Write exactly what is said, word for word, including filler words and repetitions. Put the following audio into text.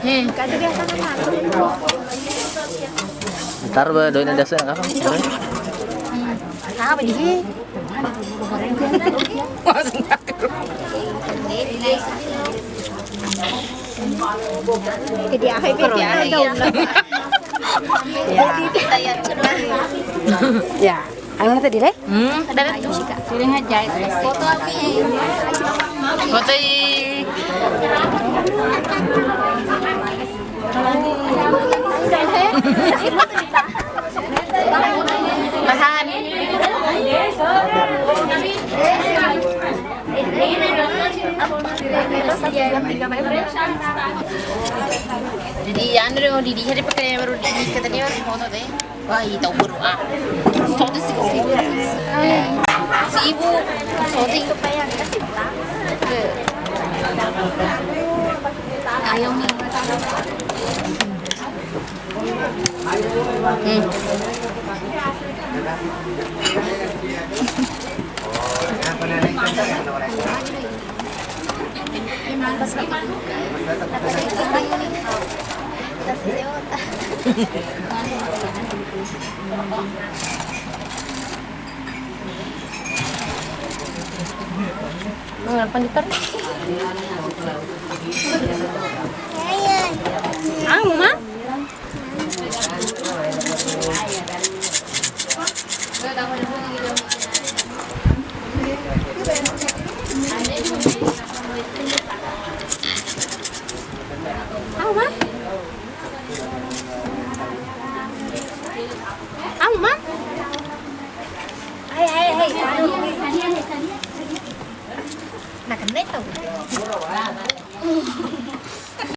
Hmm. Ntar ba doina dasa na kakak. Apa di? Jadi apa itu? Jadi apa itu? Ya. Ya. Anu tadi le? Hmm, ada tuh. Sering aja. Foto lagi. Foto i. Tahan. Jadi anu deh, mau didihari pakai baru di tadi baru foto deh. Wah, iya, tau baru ah. Foto sih, sih. Sibuk. Foto. Ayo nih. Hmm. Kenapa ditarik?